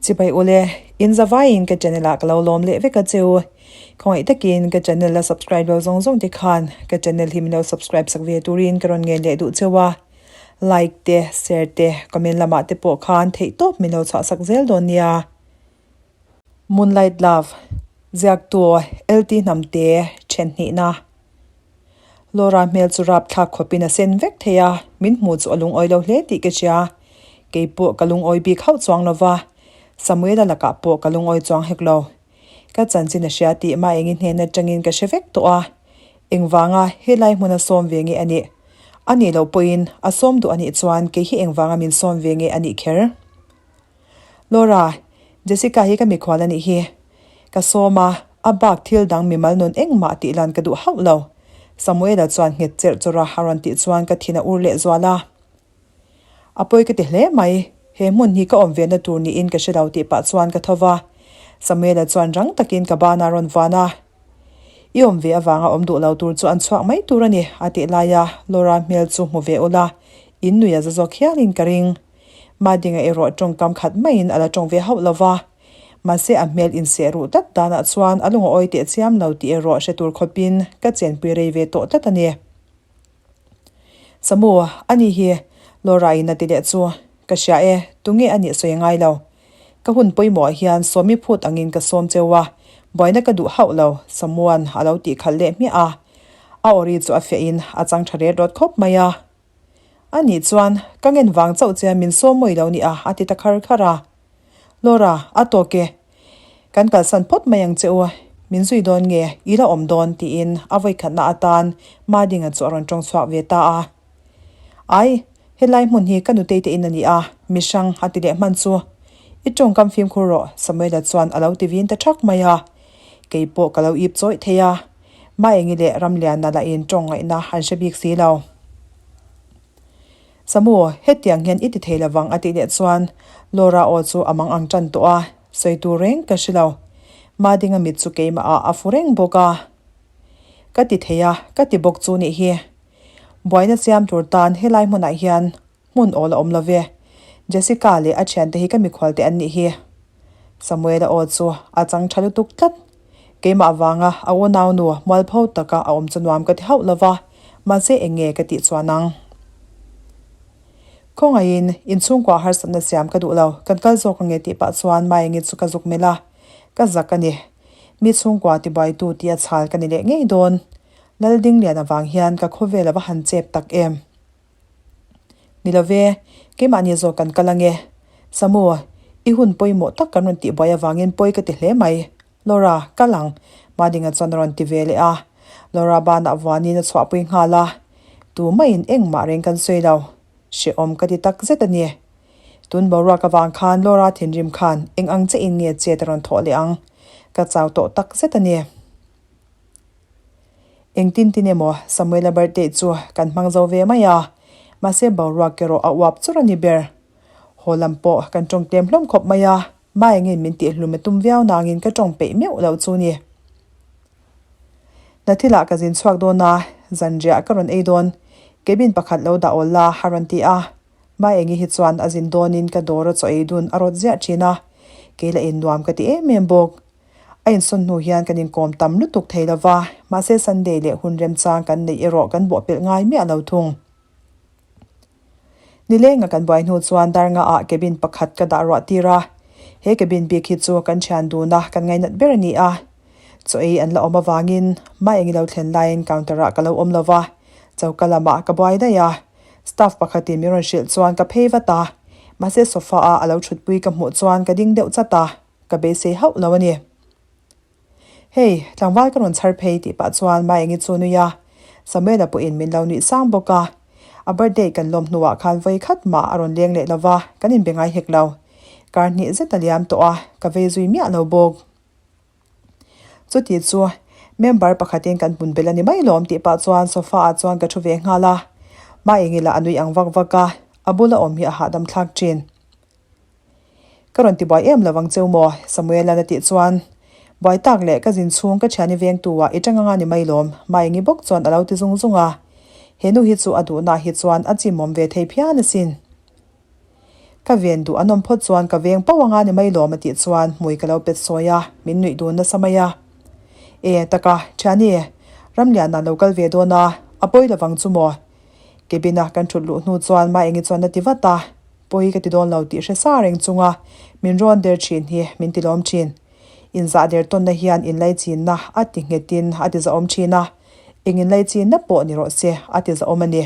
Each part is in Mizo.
Chibai ule, in zavaiin ka channel ah ka lo lawm leh vek a che u. Khawngaih takin ka channel la subscribe lo zawng zawng te khan ka channel hi min lo subscribe sak ve turin ka rawn ngen leh duh cheu a. Like te, share te, comment lamah te pawh khan theihtawp min lo chhuah sak zel dawn nia. Moonlight Love, Ziaktu LT Hnamte then hnihna. Laura hmel chu rapthlak khawpin a sen vek thei a, min hmuh chu a lungawi lo hle tih ka hria. Kei pawh ka lungawi bik hauh chuang lo va, Samuela lakah pawh ka lungawi chuang hek lo. Ka chanchin a hria tih mah engin hnen atangin ka hre vek tawh a, engvanga helai hmun a sawm ve nge a nih? A nih loh pawhin a sawm duh a nih chuan kei hi engvanga min sawm ve nge a nih kher? Laura, Jessica hi ka mikhual a nih hi. Ka sawm a, a bak thil dang mimal nun engmah tih lan ka duh hauh lo. Samuela chuan nghet cherh chawrh a a rawn tih chuan ka thin a ur leh zual a. A pawi ka ti hle mai, he hmun hi ka awm ve na tur niin ka hre lo tih pah chuan ka tho va. Samuela chuan rang takin ka ban a rawn vuan a. I awm ve avanga awm duh lo tur chu an chhuak mai tur a ni, a tih laia Laura hmel chu hmu ve ula, in nui a za zawk hialin ka ring. Madinga erawh tawngkam khat maiin a la tawng ve hauh lo va. Mahse a hmel inseh ruh tlat danah chuan a lung a awi teh chiam lo tih erawh hre tur khawpin ka chenpui rei ve tawh tlat a ni. Samu, a ni hi Laura-in a ti leh chu ka hria e, tunge a nih sawi a ngai lo. Ka hun pawimawh ah hian sawmi phut angin ka sawm cheu a, buaina ka duh hauh lo, Samuan a lo tih khalh leh hmiah a. A awri chu a fiahin a chang tha ret rawt khawp mai a. A nih chuan, ka ngen vang chauh che min sawm mawi lo nia a ti ta khar khar a. Laura, a tawk e. Kan kalsan phawt mai ang che u, min zui dawn nge, i la awm dawn tiin a vawikhatna atan Madinga chu a rawn tawng chhuak ve ta a. Ai, helai hmun hi ka nutei te in a ni a, mi hrang a ti leh hman chu. I tawngkam fimkhur rawh, Samuela chuan a lo ti vin ta thak mai a. Kei pawh ka lo ip chawih thei a. Maengi leh Ramliana lahin tawng ngaihna an hre bik si lo. Samu, hetiang hian i ti thei lovang a tih leh chuan Laura aw chu a mang ang tan tawh a, sawi tur reng ka hre lo. Madinga mit chu keimah ah a fu reng bawk a. Ka ti thei a, ka ti bawk chu nih hi. Buaina siam tur tan helai hmunah hian Hmun awl a awm lo ve. Jessica leh a thiante hi ka mikhual te an nih hi. Samuela aw chu a chang tha lutuk tlat. Keimah vanga a unau nu mualpho taka a awm chu nuam ka ti hauh lo va, mahse eng nge ka tih chuan ang. Khawngaihin inchhungkua harsatna siam ka duh lo, kan kal zawk ange tih pah chuan Maengi chu ka zuk melh a, ka zak a ni. Mi chhungkua tibuaitu tih a chhal ka ni leh ngei dawn. Laldinglian avang hian ka khawvel a va han chep tak em. Ni lo ve, keimahni zawk kan kal ange. Samu, i hun pawimawh tak kan rawn tihbuai avangin pawi ka ti hle mai. Laura, kal ang, Madinga chuan a rawn ti ve leh a. Laura banah vuanin a chhuahpui nghal a. Tu maiin engmah reng kan sawi lo. Hrehawm ka ti tak zet a ni. Tun boruak avang khan Laura thinrim khan eng ang che in nge chet a rawn thawh leh ang. Ka chau tawh tak zet a ni. Engtin tin emaw Samuela birthday chu kan hmang zo ve mai a, mahse boruak erawh a uap chur a ni ber. Haw lam pawh kan tawng tlem hlawm khawp mai a, Maengin min tihhlum a tum viau nangin ka tawng peih meuh loh chu ni. Hna thilah ka zin chhuak dawn a, zanriah ka rawn ei dawn, cabin pakhat lo dah awl la a rawn ti a, Maengi hi chuan a zin dawnin ka dawr a chaw ei dun a rawt ziah thin a, kei lah in nuam ka ti em em bawk. A insawn hnu hian kan inkawm tam lutuk thei lo va, mahse Sunday leh hun remchang kan neih erawh kan bawhpelh ngai miah lo thung. Nilenga kan buai hnu chuan Darnga-ah cabin pakhat ka dah ruah tir a, he cabin bik hi chu kan thian duna kan ngainat ber a ni a. Chaw ei an la awm avangin mah eng ilo thlen laiin counter-ah ka lo awm lo va, choka lamah ka buai daih a. Staff pakhatin min rawn hrilh chuan ka phei vat a, mahse sofa-a a lo thutpui ka hmuh chuan ka ding deuh chat a. Ka beisei hauh lo a ni. Hei, tlangval ka rawn chhar phei tih pah chuan Maengi chu nui a, Samuela pawhin min lo nuih sang bawk a. A birthday kan lawm hnuah khan vawi khat mah a rawn leng leh lo va, kan inbe ngai hek lo. Kar hnih zet a liam tawh a, ka vei zui miah lo bawk. Chuti chu member pakhatin kan hmun bel a ni mai lawm tih pah chuan sofa ah chuan ka thu ve nghal a. Maengi lah a nui ang vak vak a, a bula awm hi a hahdam thlak thin. Ka rawn ti buai em lo ang cheu maw? Samuela'n a tih chuan, Buai tak leh ka zin chhung ka thiani vengtu ah i tang anga ni mai lawm, Maengi bawk chuan a lo ti zung zung a. He nu hi chu a duhna hi chuan a chimawm ve thei phian asin. Ka ven duh an awm phawt chuan ka veng pauh anga ni mai lawm a tih chuan hmui ka lo pet sawi a, min nuih dun nasa mai a. E, taka, thiani, Ramliana lo kal ve dawn a, a pawi lovang chu maw? Cabin a kan thut luh hnu chuan Maengi chuan a ti vat a, pawi ka ti dawn lo tih hre sa reng chunga min rawn der thin hi min ti lawm thin. Inzah der tawnna hian inlaichinna a ti nghetin a ti zahawm thin a, eng inlaichinna pawh ni rawh se a ti zahawm a ni.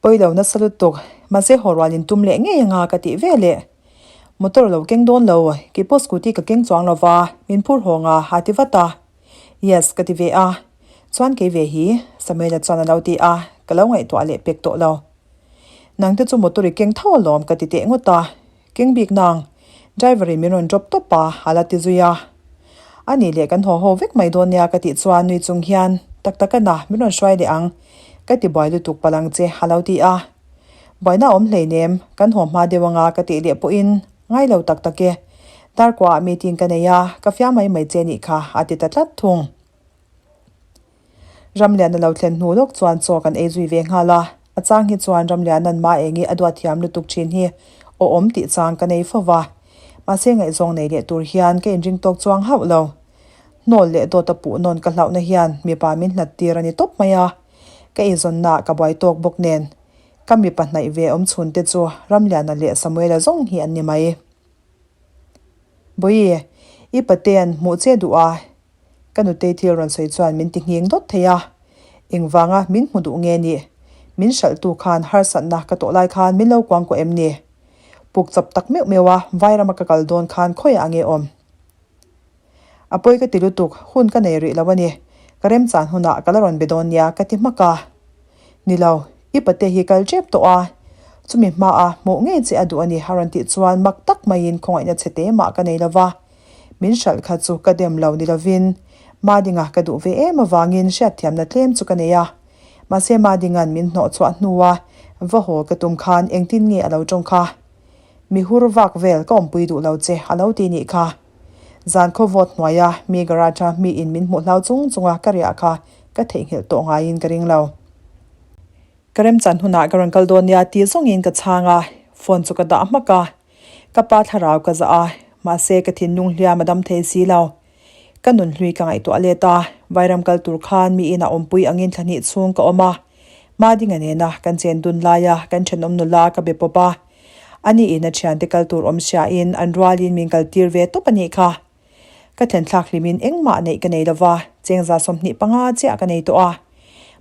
Pawi lo nasa lutuk, mahse haw rual in tum leh ngei anga ka tih ve leh. Motor a lo keng dawn lo, keipawh scooty ka keng chuang lo va, min phur haw nga a ti vat a. Yes ka ti ve a, chuan kei ve hi, Samuela chuan a lo ti a, ka lo ngaihtuah leh pek tawh lo. Nang te chu motor i keng tho alawm ka ti teh ngawt a, Keng bik nang, driver in min rawn drop tawp a, a la ti zui a. A nih leh kan haw haw vek mai dawn nia ka tih chuan nui chung hian, Tak tak a na, min rawn hruai leh ang, ka ti buai lutuk palh ang che, a lo ti a. Buaina a awm hleinem, kan haw hma deuh anga ka tih leh pawhin, Ngai lo tak tak e, Darkuaah meeting ka nei a, ka fiam mai mai che nih kha, a ti ta tlat thung. Ramliana lo thlen hnu lawk chuan chaw kan ei zui ve nghal a, a chang hi chuan Ramliana'n ma eng i a duat thiam lutuk thin hi aw awm tih chang ka nei fo va. Mahse ngaihzawng nei leh tur hian ka inring tawk chuang hauh lo. Hnawl leh dawt a puh nawn ka hlauhna hian mipa min hlat tir a ni tawp mai a, ka eizawnnaah ka buai tawk bawk nen ka mipa hnaih ve awm chhun te chu Ramliana leh Samuela zawng hi an ni mai. Bawihi, i pate'n hmuh che duh a, Ka nutei thil rawn sawi chuan min ti nghing dawt thei a, engvanga min hmu duh nge nih? Min hralhtu khan harsatna ka tawh lai khan min lo kuang kuah em ni? Puk chap tak meuh meuh a, Vairama ka kal dawn khan khawiah nge awm? A pawi ka ti lutuk, hun ka nei rih lo a ni. Ka remchan hunah ka la rawn be dawn nia ka ti hmak a. Ni lo, i pate hi kal tep tawh a, chumi hmaa hmuh ngei che a duh a ni a rawn tih chuan mak tak maiin khawngaihna chhe te mah ka nei lo va. Min hralh kha chu ka dem lo ni lovin Madinga ka duh ve em avangin hriatthiamna tlem chu ka nei a. Mahse Madinga'n min hnawh chhuah hnua va haw ka tum khan engtin nge a lo tawng kha? Mi hur vak vel ka awmpui duh lo che a lo ti nih kha. Zan khaw vawt hnuaia mi garage a mi in min hmuh hlau chung chunga ka riah kha ka theihnghilh tawh ngaiin ka ring lo. Ka remchan hunah ka rawn kal dawn nia ti zawngin ka chhang a, phone chu ka dah hmak a. Ka pa thlarau ka zah a, mahse ka thinlung hliam a dam thei si lo. Ka nun hlui ka ngaihtuah let a, Vairam kal tur khan mi inah awmpui angin thla hnih chhung ka awm a. Madinga nena kan chen dun laia kan thenawm nula ka be pawp a. Ani in a thiante kal tur awm hriain an rualin min kal tir ve tawp a nih kha. Ka thlen thlak hlimin engmah neih ka nei lova, chengza 25 chiah ka nei tawh a.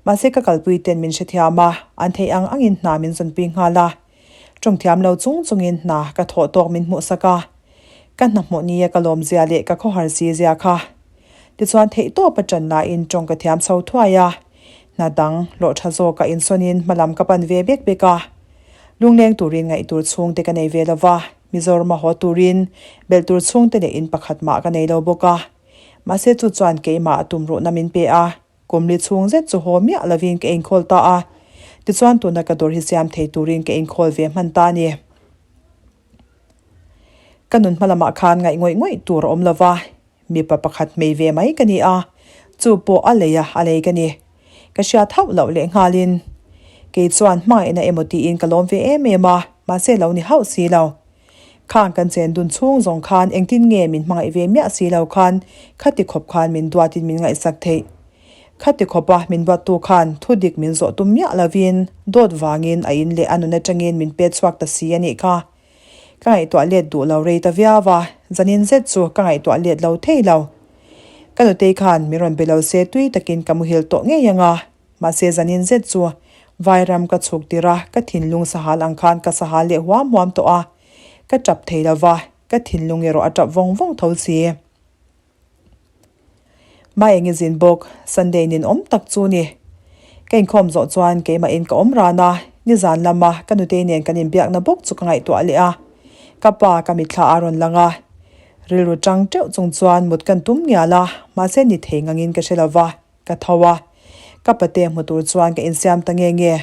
Mahse ka kalpui ten min hrethiam a, an theih ang angin hna min zawnpui nghal a. Tawng thiam lo chung chungin hna ka thawh tawk min hmuhsak a. Ka hna hmuh nia ka lawmzia leh ka khawhar si zia kha. Tichuan theih tawp a tan lahin tawng ka thiam chho thuai a. Hna dang hlawh tha zawk a insawnin hmalam ka pan ve bek bek a. Lungleng turin ngaih tur chhungte ka nei ve lova, Mizoram a haw turin belh tur chhungte leh in pakhat mah ka nei lo bawk a. Mahse chu chuan keimah a tumruhna min pe a, kumli chhung zet chu haw miah lovin ka inkhawl ta a. Tichuan tuna ka dawr hi siam thei turin ka inkhawl ve hman ta a ni. Ka nun hma lamah khan ngaih ngawih ngawih tur a awm lova, Mipa pakhat hmei ve mai ka ni a, chu pawh a lei a a lei ka ni. Ka hriat hauh loh leh nghalin kei chuan hmangaihna emaw tiin ka lawm ve em em a, mahse lo ni hauh si lo. Khang kan chen dun chhung zawng khan engtin nge min hmangaih ve miah si lo khan khati khawp khan min duatin min ngaihsak theih. Khati khawpa min buattu khan thu dik min zawh tum miah lovin dawt vangin a in leh a nun atangin min pet chhuak ta si a nih kha. Ka ngaihtuah let duh lo rei ta viau a, zanin zet chu ka ngaihtuah let lo thei lo. Ka nutei khan min rawn be lo se tui takin ka muhil tawh ngei ang a, mahse zanin zet chu Vairam ka chhuk tir a, ka thinlung sahal ang khan ka sahal leh huam huam tawh a, ka tap thei lo va, ka thinlung erawh a tap vawng vawng tho si. Maengi zin bawk, Sunday nin awm tak chu ni. Ka inkhawm zawh chuan keimahin ka awm ran a, nizan lama ka nutei nen kan inbiakna bawk chu ka ngaihtuah leh a. Ka pa ka mitthla a rawn lang a, rilru tang teuh chung chuan mut kan tum ngial a, mahse ni thei ngangin ka hre lo va, ka tho a. Ka pate hmu tur chuan ka insiam ta nge nge.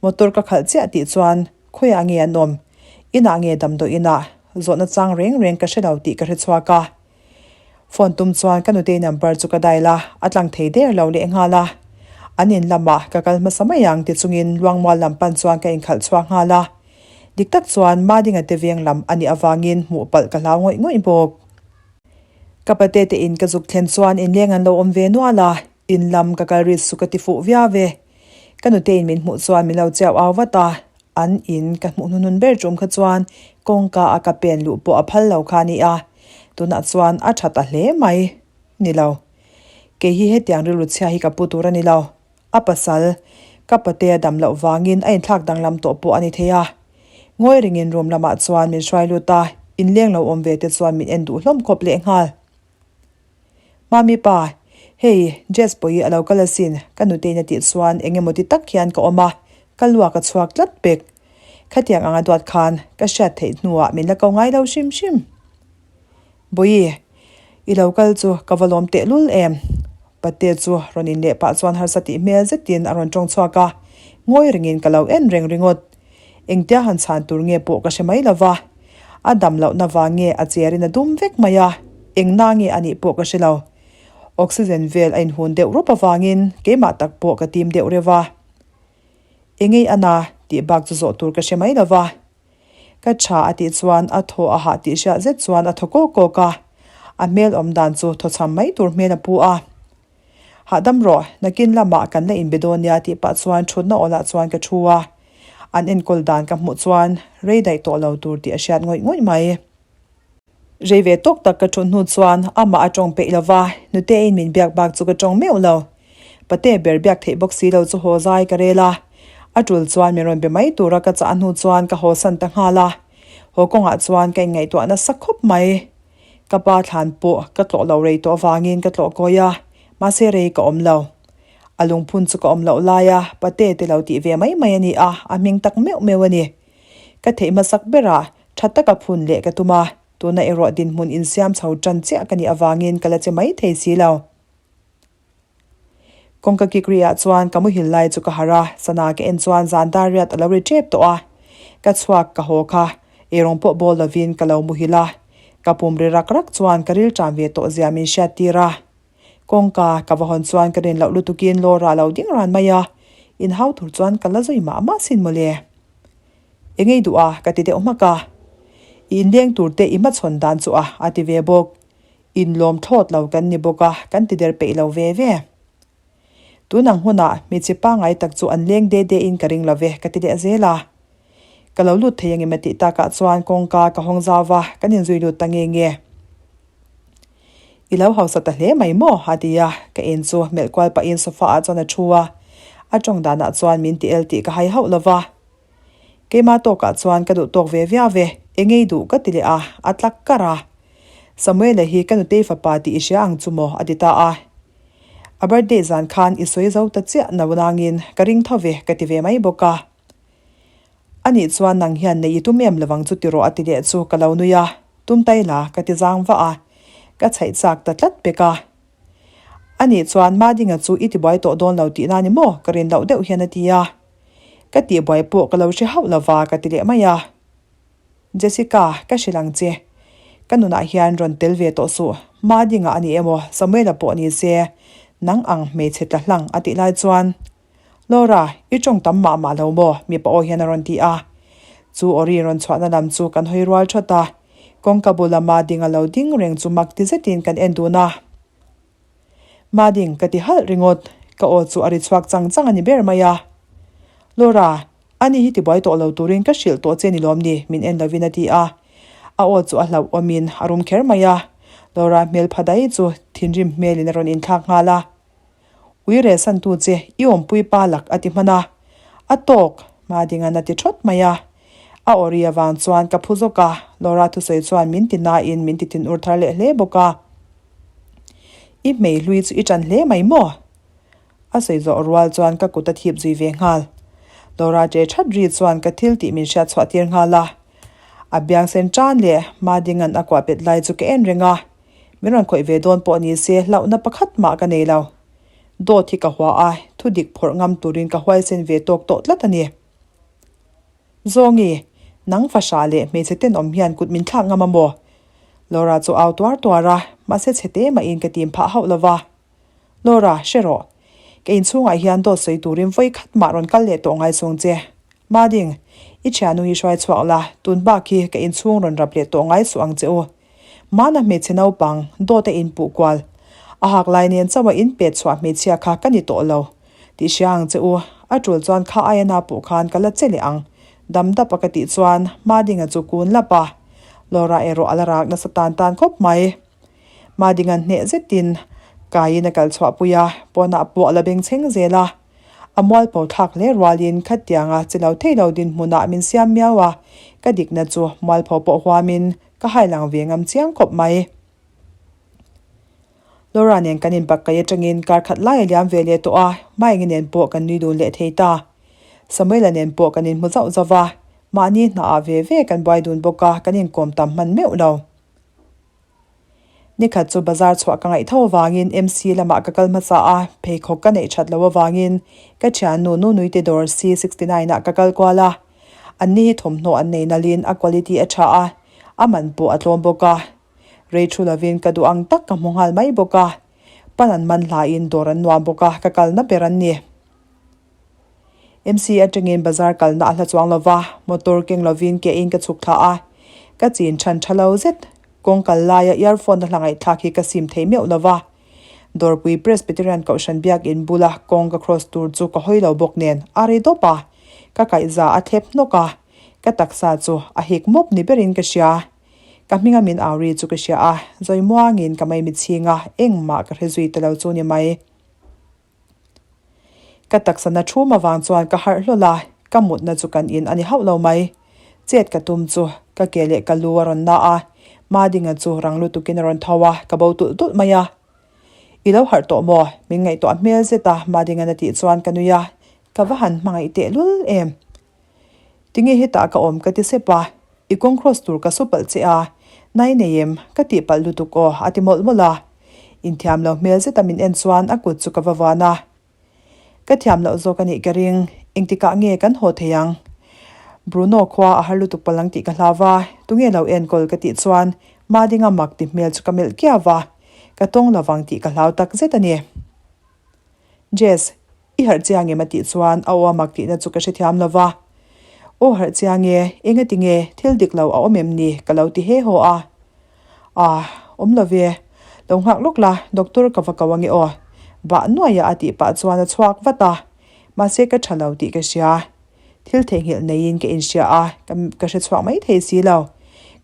Motor ka khalh chiah tih chuan khawiah nge an awm? Inah nge damdawi inah? Zawhna chang reng reng ka hre lo tih ka hre chhuak a. Phone tum chuan ka nutei number chu ka dial a, a tlang thei der lo leh nghal a. An in lamah ka kal hmasa mai ang ti chungin Luangmual lam pan chuan ka inkhalh chhuak nghal a. Dik tak chuan Madinga te veng lam a nih avangin hmuh palh ka hlau ngawih ngawih bawk. Ka pate te in ka zuk thlen chuan inleng an lo awm ve nual a, in lam ka kal rit su ka ti fuh viau e. Ka nute in min hmuh chuan min lo chiau au vat a, an in ka hmuh hnuhnun ber tum kha chuan kawngka a ka pen luh pawh a phal lo kha a ni a, tunah chuan a tha ta hle mai. Ni lo. Kei hi hetiang rilru chhia hi ka pu tur a ni lo. A pasal, ka pate a dam loh vangin a inthlak danglam tawh pawh a ni thei a. Ngawi ringin room lamah chuan min hruai lut a, inleng lo awm ve te chuan min en duh hlawm khawp lehnghal. Mami pa, hei Jess pawh hi a lo kal asin, ka nutein a tih chuan eng emaw ti tak hian ka awm a, ka luak a chhuak tlat pek. Khatiang anga duat khan ka hriat theih hnuah min la ko ngai lo hrim hrim. Bawihi, i lo kal chu ka va lawm tehlul em? Pate chu rawn inleh pah chuan harsa tih hmel zetin a rawn tawng chhuak a, ngawi rengin ka lo en reng ringawt. Engtia han chhan tur nge pawh ka hre mai lo va, a dam lohna vang nge a cherin a dum vek mai a, eng na nge a nih pawh ka hre lo. Oxygen vel a inhun deuh rup avangin keimah tak pawh ka tim deuh reuh va. Engei a na tih bak chu zawh tur ka hre mai lo va. Ka tha a tih chuan a thaw a hah tih hriat zet chuan a thaw kawk kawk a, a hmel awm dan chu thawchham mai tur hmel a pu a. Hahdam rawh, nakin lamah kan la inbe dawn nia tih pah chuan thutna awlah chuan ka thu a, an enkawl dan ka hmuh chuan rei daih tawh lo tur tih a hriat ngawih ngawih mai. Rei ve tawk tak ka thut hnu chuan amah a tawng peih lo va, Nuteiin min biak bak chu ka tawng meuh lo. Pate ber biak theih bawk si lo chu haw zai ka rel a, a tul chuan min rawn be mai tura ka chah hnu chuan ka haw san ta nghal a. Haw kawngah chuan ka inngaihtuah nasa khawp mai. Ka pa thlan pawh ka tlawh lo rei tawh avangin ka tlawh kawi a, mahse rei ka awm lo. A lungphun chu ka awm loh laia pate te lo tih ve mai mai a ni a, a hming tak meuh meuh a ni. Ka theih hmasak berah Tha taka phun leh ka tum a, tuna erawh dinhmun insiam chho tan chiah ka nih avangin ka la che mai thei si lo. Kawngka kik ri ah chuan ka muhil lai chu ka harh a, sana ka en chuan zan dar riat a lo ri tep tawh a. Ka chhuak ka haw kha, eirawng pawh bawl lovin ka lo muhil a. Ka pum ri rak rak chuan ka ril ṭam ve tawh zia min hriat tir a. Kawngka ka va hawn chuan ka rin loh lutukin Laura a lo ding ran mai a, inhau tur chuan ka la zui mah mah sin mawle. Engei duh a? ka ti deuh hmak a. I inleng tur te i hmachhawn dan chu a, a ti ve bawk. Inlawm thlawt lo kan ni bawk a, kan ti der peih lo ve ve. Tun ang hunah hmeichhe pangngai tak chu an leng de de in ka ring lo ve, ka ti leh zel a. Ka lo lut thei angem a tih takah chuan kawngka ka hawng zau va, kan inzui lut ta nge nge. I lo hausa ta hle mai maw? a ti a, ka in chu melh kual pahin sofa ah chuan a thu a, a tawng danah chuan min ti el tih ka hai hauh lo va. Keimah tawkah chuan ka duh tawk ve viau ve, engei duh ka ti leh a, a tlak kar a. Samuela hi ka nutei fapa tih i hria ang chu maw? a ti ta a. A birthday zan khan i sawi zo ta chiah no nangin ka ring tho ve ka ti ve mai bawk a. Anih chuan nang hian nei i tum em lovang chu ti rawh a ti leh chu ka lo nui a, tum tai la ka ti zang vah a, ka chhaih chak ta tlat pek a. Anih chuan Madinga chu i tibuai tawh dawn lo tihna ni maw? ka rin loh deuh hian a ti a. Ka tihbuai pawh ka lo hre hauh lova ka ti leh mai a. Jessica, ka hrilh ang che. Ka nunah hian rawn tel ve tawh suh. Madinga a ni emaw Samuela pawh ni se, nang ang hmeichhe tla hlang a tih lai chuan Laura, i tawng tam mah mah lo maw? mipa aw hian a rawn ti a. Chu awri rawn chhuahna lam chu kan hawi rual thawt a. Kawngka bula Mading a lo ding reng chu mak ti zetin kan en dun a. Mading, ka ti halh ringawt. Ka aw chu a ri chhuak chang chang a ni ber mai a. Laura, ani hi tibuai tawh lo turin ka hrilh tawh che ni lawm ni? min en lovin a ti a. A aw chu a hlauhawmin a rum kher mai a. Laura hmel pha dai chu thinrim hmelin a rawn inthlak nghal a. Ui reh san tu che i awmpui pa lak a ti hman a, a tawk Madingan a ti thawt mai a. A aw ri avang chuan ka phu zawk a, Laura thusawi chuan min ti nain min ti thin ur thar leh hle bawk a. I hmei hlui chu i ṭan hle mai maw? A sawi zawh rual chuan ka kut a thip zui ve nghal. Laura ṭe ṭhat ri chuan ka thil tih min hriat chhuah tir nghal a. A biang sen ṭan leh Madingan a kuah pet lai chu ka en reng a. Min rawn khawih ve dawn pawh ni se hlauhna pakhat mah ka nei lo. Dawt hi ka hua a, thu dik phawrh ngam turin ka huaisen ve tawk tawh tlat a ni. Zawngi, nang fahrah leh hmeichhe tenawm hian kut min thlak ngam a maw? Laura chu au tuar tuar a, mahse chhe te mahin ka tim phah hauh lo va. Laura, hre rawh. Ka inchhungah hian dawt sawi turin vawi khat mah rawn kal leh tawh ngai sung che. Mading, i thiannu hi hruai chhuak la, tun bak hi ka inchhung rawn rap leh tawh ngai suh ang che u. Mahna hmeichhe naupang, dawt a inpuh kual. A hak lai nen chauh a inpet chhuah hmeichhia kha ka ni tawh lo. Tih hria ang che u, a tul chuan kha aia na pawh khan ka la che leh ang. Dam dap a ka tih chuan Madinga chu kun lap a. Laura erawh a la rak nasa tan tan khawp mai. Madinga'n hneh zetin kaiin a kal chhuahpui a, pawnah pawh a la bengchheng zel a. A mualpho thlak hle rualin khatianga che lo thei lo dinhmunah min siam miau a, ka dikna chu mualpho pawh huamin ka hailang ve ngam chiang khawp mai. Laura nen kan inbakkaih atangin kar khat lai a liam ve leh tawh a, Maengi nen pawh kan nui dun leh thei ta. Samuela nen pawh kan inhmu zauh zauh va, mahni hnaah ve ve kan buai dun bawk a, kan inkawm tam hman meuh lo. Nikhat chu bazar chhuah ka ngaih tho avangin MC lamah ka kal hmasa a, pheikhawk ka neih that loh avangin ka thiannu Nunuite dawr C 69 ah ka kal kual a. Anni hi thawmhnaw an nei nalhin a quality a tha a, a man pawh a tlawm bawk a. Rei thu lovin ka duh ang tak ka hmu nghal mai bawk a. Pan an man hlain dawr an nuam bawk a, ka kalna ber an ni. MC atangin bazar kalna a hla chuang lova, motor keng lovin ke in ka chhuk thla a. Ka chin than tha lo zet. Kawng kal laia earphone a hla ngaihthlak hi ka sim thei meuh lova. Dawrpui Presbyterian Kohhran biakin bula kawng ka cross tur chu ka hawi lo bawk nen a ri dawp a. Ka kaihza a thlep hnawk a, ka taksa chu a hik mawp ni berin ka hria. Ka hminga min au ri chu ka hria a, zawi muangin ka mai mitchhing a, engmah ka hre zui ta lo chu ni mai. Ka taksa na thum avang chuan ka harh hlawl a, ka mutna chu kan in a ni hauh lo mai. Chet ka tum chu ka ke leh ka lu a rawn na a, Madinga chu rang lutukin a rawn tho a, ka bo tulh tulh mai a. I lo harh tawh maw? Min ngaihtuah hmel zet a, Madinga'n a tih chuan ka nui a, ka va han hmangaih tehlul em. Tinge hetah ka awm ka ti sep a, i kawng cross tur ka su palh che a, nai nei em, ka tih palh lutuk aw a ti mawlh mawlh a. Inthiam lo hmel zeta min en chuan a kut chu ka va vuan a. Ka thiam loh zawk a nih ka ring, engtikah nge kan haw thei ang? Bruno khua a har lutuk palh ang tih ka hlau va, tunge lo enkawl ka tih chuan Madinga mak ti hmel chu ka melh kiau va, ka tawng lovang tih ka hlau tak zet a ni. Jess, I harh chiang em a tih chuan a aw a mak tihna chu ka hrethiam lo va. Aw harh chiang e, enga tinge thil dik lo a awm em ni ka lo ti he haw a. Ah, awm lo ve. Lo nghak lawk la, doctor ka va ko ange aw. Bah nuaia a tih pah chuan a chhuak vat a. Mahse ka tha lo tih ka hria. Thil theihnghilh neiin ka inhria a, ka ka hre chhuak mai thei si lo.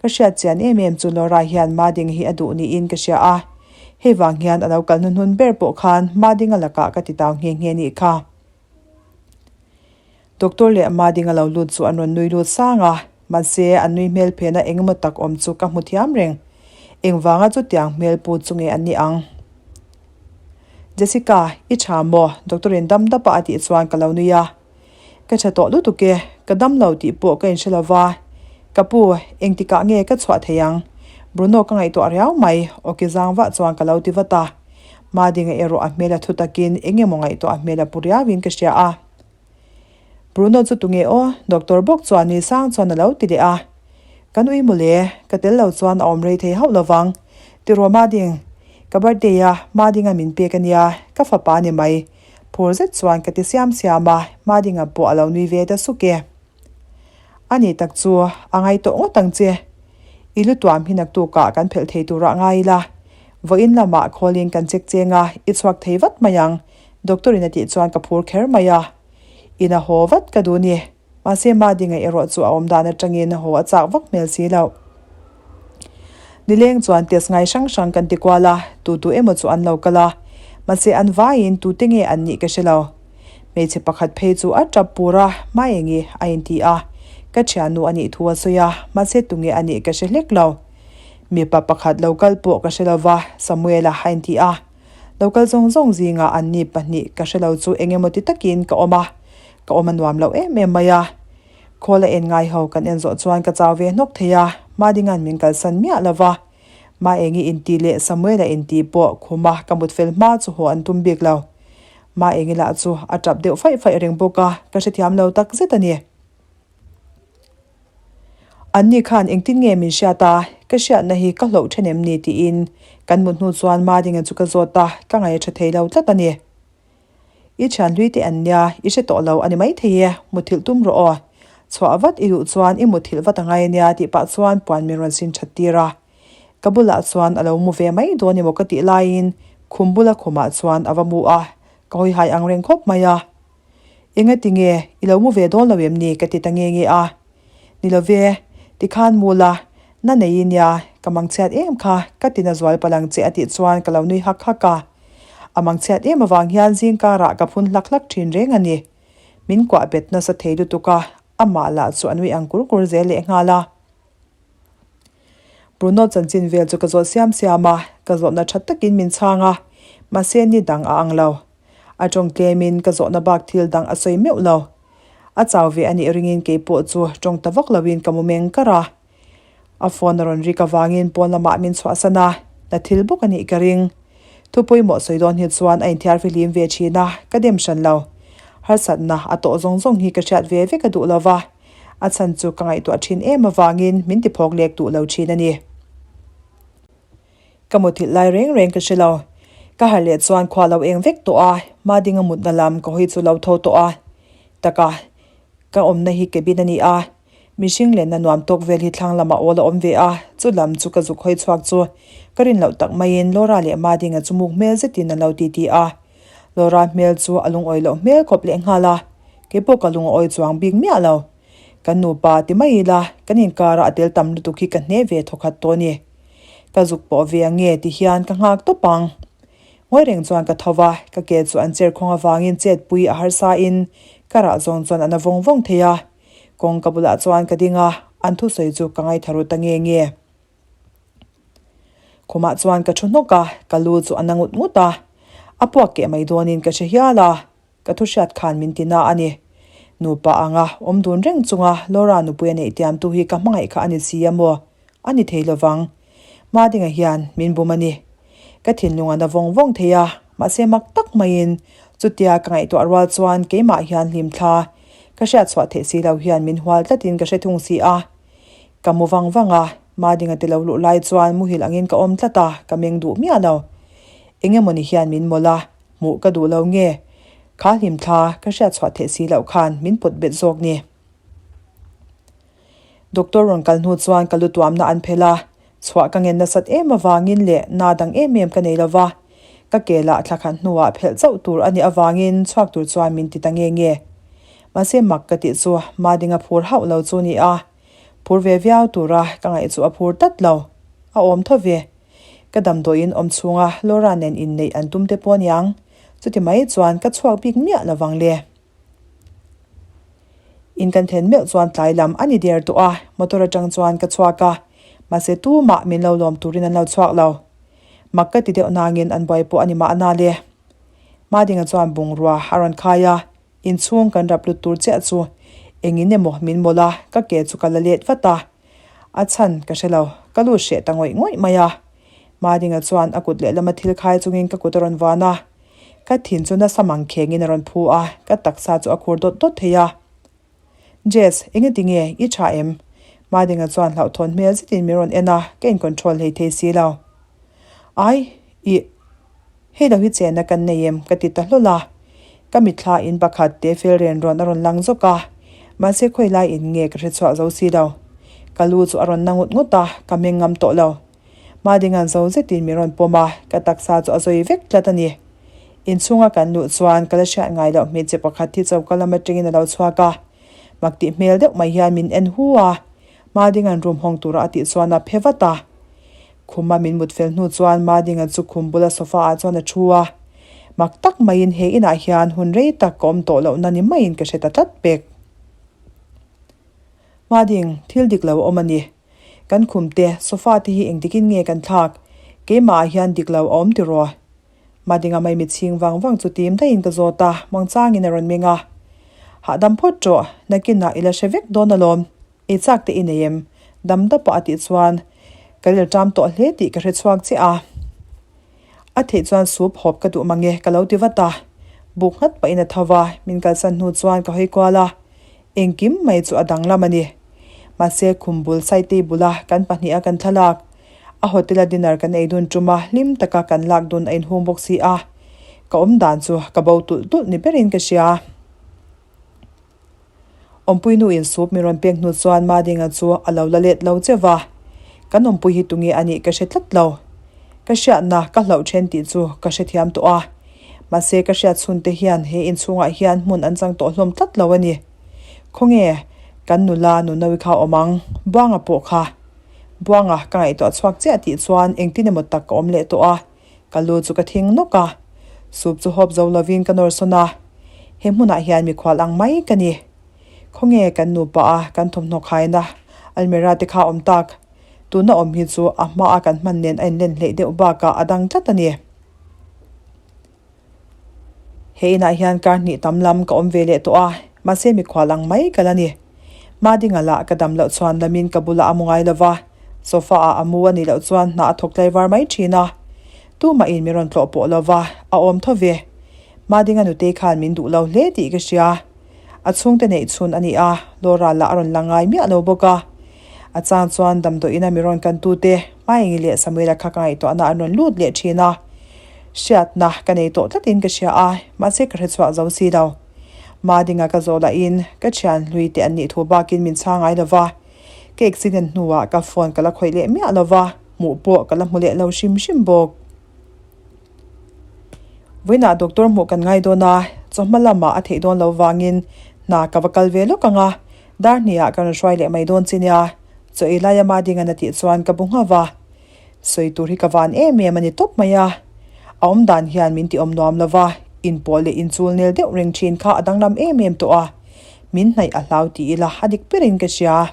Ka hriat chian em em chu Laura hian Madinga hi a duh niin ka hria a. Hei vang hian a lo kal hnuhnun ber pawh khan Madinga lakah ka ti tau nghe nghe nih kha. Doctor leh Madinga lo lut chu an rawn nui lut sang a, mahse an nui hmel phena eng emaw tak awm chu ka hmu thiam reng. Engvanga chutiang hmel pu chu nge an nih ang? Jessica, i tha maw? Doctor in dam dap a a tih chuan ka lo nui a. Ka tha tawh lutuk e, ka dam lo tih pawh ka inhre lo va. Ka pu, engtikah nge ka chhuah thei ang? Bruno ka ngaihtuah riau mai, awki zang vah chuan ka lo ti vat a. Madinga erawh a hmel a thu takin eng emaw ngaihtuah a hmel a pu riauin ka hria a. Bruno chu tunge aw? Doctor bawk chuan nui sang chuan a lo ti leh a. Kan ui mawle, ka tel lo chuan a awm rei thei hauh lo vang. Tiraw Mading, ka birthday a Madinga min pek a nia, ka fapa ni mai. Phur zet chuan ka ti siam siam a, Madinga pawh a lo nui ve ta suk e. A ni tak chu, a ngai tawh ngawt ang che. I lu tuam hi naktukah kan phelh thei turah ngai ila. Vawiin lamah khawlin kan check cheng a, i chhuak thei vat mai ang, Doctor in a tih chuan ka phur kher mai a. In a haw vat ka duh ni. Mahse Madinga erawh chu a awm dan atangin haw a chak vak hmel si loh. Nileng chuan test ngai hrang hrang kan ti kual a, tu tu emaw chu an lo kal a. Mahse an vaiin tute nge an nih ka hre lo. Hmeichhe pakhat phei chu a tap pur a, Maengi a inti a. Ka thiannu a nih thu a sawi a, mahse tunge a nih ka hre hlek lo. Mipa pakhat lo kal pawh ka hre lo va, Samuela a inti a. Lo kal zawng zawng zingah an ni pahnih ka hre lo chu eng emaw ti takin ka awm a, ka awm a nuam loh em em mai a. Khawl a en ngai ho kan en zawh chuan ka chau ve hnawk thei a, Madinga'n min kalsan miah lo va. Maengi inti leh Samuela inti pawh khuma ka mut fel hma chu haw an tum bik lo. Maengi lah chu a tap deuh faih faih reng bawk a, ka hrethiam lo tak zet a ni. Anni khan engtin nge min hriat a, ka hriatna hi ka hloh then em ni tiin kan mut hnu chuan Madinga chu ka zawt a, ka ngaih a tha thei lo tlat a ni. I thian hlui te an nia, i hre tawh lo a ni maithei e, muthilh tum rawh aw. Chhuah vat i duh chuan i muthilh vat angai ania tih pah chuan puan min rawn sin that tir a. Ka bulah chuan a lo mu ve mai dawn emaw ka tih laiin khum bula khumah chuan a va mu a, ka hawi hai ang reng khawp mai a. Engati nge i lo mu ve dawn lo em ni ka ti ta nge nge a. Ni lo ve, tikhan mu la, na nei i nia, ka mangchhiat em kha, ka ti na zual palh ang che a tih chuan ka lo nui hak hak a. A mangchhiat em avang hian zingkarah ka phun hlak hlak thin reng a ni. Min kuah bet nasa thei lutuk a, amah lah chu a nui ang kur kur zel leh nghal a. Bruno chanchin vel chu ka zawh siam siam a, ka zawhna tha takin min chhang a, mahse ni dang a ang lo. A tawng tlemin ka zawhna bak thil dang a sawi meuh lo. A chau ve a nih ringin kei pawh chu tawng ta vak loin ka mu meng kar a. A phone a rawn rik avangin pawn lamah min chhuahsan a, na thil bawk a nih ka ring. Thu pawimawh sawi dawn hi chuan a inthiar fihlim ve thin a, ka dem hran lo. Harsatna a tawh zawng zawng hi ka hriat ve vek a duh lo va, a chhan chu ka ngaihtuah thin em avangin min ti phawk lek duh lo thin a ni. Ka muthilh lai reng reng ka hre lo. Ka harh leh chuan khua lo eng vek tawh a, Madinga mutna lam ka hawi chu lo tho tawh a. Taka, ka awmna hi cabin a ni a, mihring lenna nuam tawk vel hi thlang lamah awl a awm ve a, chu lam chu ka zuk hawi chhuak chu ka rin loh tak maiin Laura leh Madinga chu muk hmel zetin an lo titi a. Laura hmel chu a lungawi loh hmel khawp leh nghal a, keipawh ka lung a awi chuang bik miah lo. Kan nupa ti mai ila, kan inkarah a tel tam lutuk hi ka hne ve thawkhat tawh a ni. Ka zuk pawh ve ang nge ti hian ka nghak tawp ang. Ngawi reng chuan ka tho va, ka ke chu an cher khawng avangin chetpui a harsa in ka rah zawng chuan a na vawng vawng thei a. Kawng ka bulah chuan ka ding a, an thusawi chu ka ngaitha ru ta nge nge. Khumah chuan ka thu hnawk a, ka lu chu a na ngut ngut a. A puak keh mai dawnin ka hre hial a. Ka thu hriat khan min ti na a ni. Nupa anga awm dun reng chunga Laura nupui a neih tiamtu hi ka hmangaih kha a ni si a maw? A ni thei lovang. Madinga hian min bum a ni. Ka thinlung a na vawng vawng thei a, mahse mak tak maiin chutia ka ngaihtuah rual chuan keimah hian hlimthla ka hriat chhuah theih si lo hian min hual tlatin ka hre thung si a. Ka mu vang vang a, Madinga ti lo luh lai chuan muhil angin ka awm tlat a, ka meng duh miah lo. Eng emawni hian min mawlh a, Hmuh ka duh lo nge? Kha hlimthla ka hriat chhuah theih si loh khan min pawt bet zawk ni. Doctor rawn kal hnu chuan ka lu tuamna an phelh a, chhuah ka ngen nasat em avangin leh na dang em em ka nei lo va, ka ke lah thla khat hnuah phelh chauh tur a nih avangin chhuak tur chuan min ti ta nge nge. Mahse mak ka tih chu Madinga phur hauh lo chu ni a, phur ve viau tura ka ngaih chu a phur tlat lo. A awm tho ve. Ka damdawiin awm chhunga Laura nen inneih an tum te pawh aniang, chuti mai chuan ka chhuak bik miah lovang le. In kan then meuh chuan tlai lam a ni der tawh a, motor atang chuan ka chhuak a, mahse tumah min lo lawm turin an lo chhuak lo. Mak ka ti deuh nangin an buai pawh a ni mahna le. Madinga chuan bungrua a rawn khai a, inchhung kan rap lut tur chiah chu engin emaw min mawlh a, ka ke chu ka la let vat a. A chhan ka hre lo, ka lut hreh ta ngawih ngawih mai a. Madinga chuan a kut lehlama thil khai chungin ka kut a rawn vuan a. Ka thin chu nasa mang khengin a rawn phu a, ka taksa chu a khur dawt dawt thei a. Jess, engati nge i tha em? Madinga chuan hlauhthawn hmel zetin min rawn en a, ka in control hlei thei si lo. Ai, ih. Hei lo hi chenna kan nei em? ka ti ta hlawl a. Ka mitthla in pakhat te fel ren rawn a rawn lang zawk a, mahse khawi lai in nge ka hre chhuah zo si lo. Ka lu chu a rawn na ngut ngut a, ka meng ngam tawh lo. Madinga'n zo zetin min rawn pawm a, ka taksa chu a zawi vek tlat a ni. Inchhunga kan luh chuan ka la hriat ngai loh hmeichhe pakhat hi choka lam atangin a lo chhuak a, mak tih hmel deuh mai hian min en hu a, Madinga'n room hawng tura a tih chuan a phe vat a. Khuma min mut fel hnu chuan Madinga chu khum bula sofa ah chuan a thu a. Mak tak maiin he inah hian hun rei tak ka awm tawh lohna ni maiin ka hre ta tlat pek. Mading, thil dik lo a awm a ni. Kan khum te, sofa te hi engtikin nge kan thlak? Keimah ah hian dik lo a awm tiraw? Madinga mai mitchhing vang vang chu tim daihin ka zawt a, mangchangin a rawn meng a. Hahdam phawt ṭawh, nakinah i la hre vek dawn alawm. Ei chak te i nei em? Dam dap a a tih chuan ka ril ṭam tawh hle tih ka hre chhuak chiah a. A theih chuan soup hawp ka duh mange ka lo ti vat a. Buk nghat pahin a tho va, min kalsan hnu chuan ka hawi kual a. Engkim mai chu a danglam a ni. Mahse khum bul Saitei bula kan pahniha kan thlalak, a hotel a dinner kan ei dun ṭuma hlim taka kan lak dun a inhung bawk si a. Ka awm dan chu ka bo tulh tulh ni berin ka hria. Awmpui nu in soup min rawn pek hnu chuan Madinga chu a lo la let lo cheu va. Kan awmpui hi tunge a nih ka hre tlat lo. Ka hriatna ka hlauh then tih chu ka hrethiam tawh a. Mahse ka hriat chhun te hian he inchhungah hian hmun an chang tawh hlawm tlat lo a ni. Khawnge kan nula Nunawi kha awm ang? Buanga pawh kha. Buanga ka ngaihtuah chhuak chiah tih chuan engtin emaw tak ka awm leh tawh a. Ka lu chu ka thing nawk a, soup chu hawp zo lovin ka nawr sawn a, he hmunah hian mikhual ang mai ka ni. Khawnge kan nupa a kan thawmhnaw khaina almirah te kha awm tak? Tuna awm hi chu a hmaa kan hman nen a inlen hleih deuh bakah a dang tlat a ni. He inah hian kar hnih tam lam ka awm ve leh tawh a, mahse mikhual ang mai ka la ni. Madinga lah ka dam loh chuan lamin ka bulah a mu ngai lo va, sofa ah a mu a nih loh chuan hna a thawk tlaivar mai thin a. Tumahin min rawn tlawh pawh lo va, a awm tho ve. Madinga nutei khan min duh lo hle tih ka hria. A chhungte neih chhun a ni a, Laura lah a rawn la ngai miah lo bawk a. A chang chuan damdawiin a mi rawn kantute Maengi leh Samuela kha ka ngaihtuahna an rawn lut leh thin a. Hriatna ka nei tawh tlatin ka hria a, mahse ka hrechhuah zo si lo. Madinga ka zawh lahin ka thian hlui te an nih thu bakin min chhang ngai lo va, ka accident hnuah ka phone ka la khawih leh miah lo va, hmuh pawh ka la hmu leh lo hrim hrim bawk. Vawiinah doctor hmuh kan ngai dawn a, chawhma lamah a theih dawn lo vangin hna ka va kal ve lawk ang a, dar hnihah ka rawn hruai leh mai dawn che nia, chaw ei laia Madinga na tih chuan ka bu nghauh va. Sawi tur hi ka van em em a ni tawp mai a, a awm dan hian min ti awm nuam lo va, inpawh leh inchul nel deuh reng thin kha a danglam em em tawh a, min hnaih a hlau ti ila a dik berin ka hria.